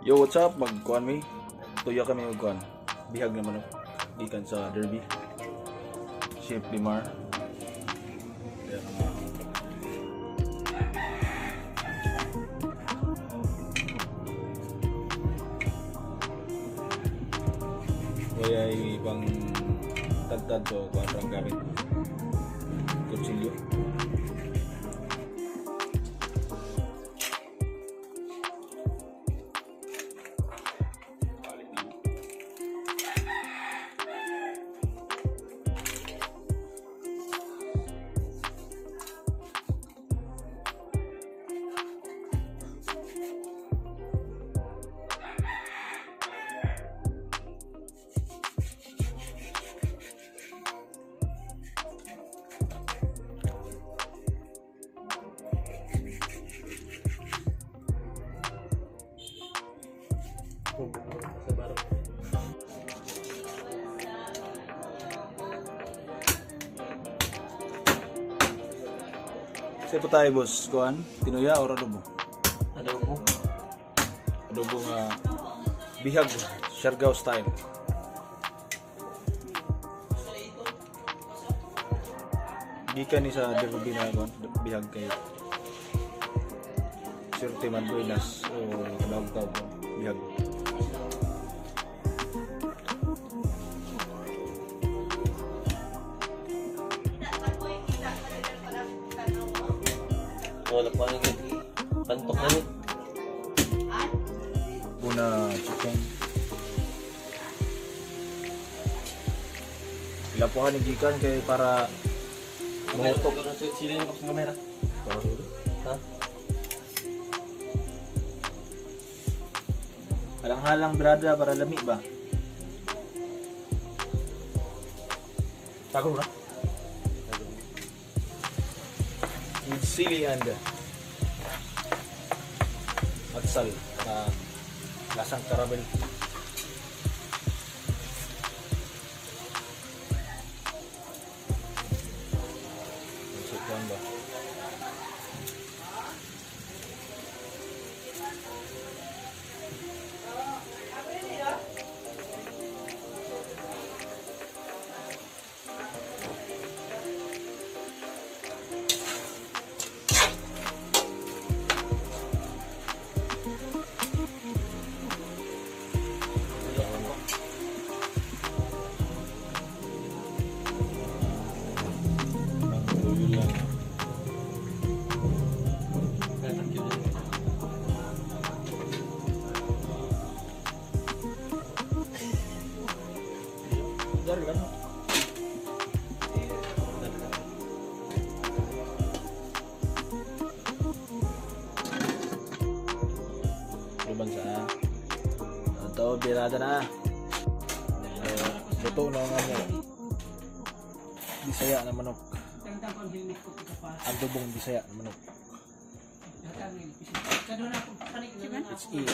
Yo, what's up? Magkuan mi. Tuya kami og kuan. Bihag na manok. Gikan sa Derby. Chef Limar. Yan ang mga Kaya ibang tagtad, so kuan ang gamit. Kutsilyo. Balik na. Sa baro. Sa po tayo, boss, kuan, tinuya or adobo? Adobo. Adobo nga bihag, Siargao style. Gikan ni sa Derby na kuan, bihag kay Surte man buenas o tawag tawag bihag. Wala pa nang pantok na ni. Una chicken. Ilapuhan ni gikan kay para Mahutok. Sila yung sa kamera. Ha? Halang-halang, brada, para lami ba? Tago na. With sili and atsal na lasang caramel. Ang ba? Ang tuyo lang. Dari kan? Luban sa ito, birada na. Luto na nga mo. Bisaya na manok. Adobong Bisaya na manok. Let's eat.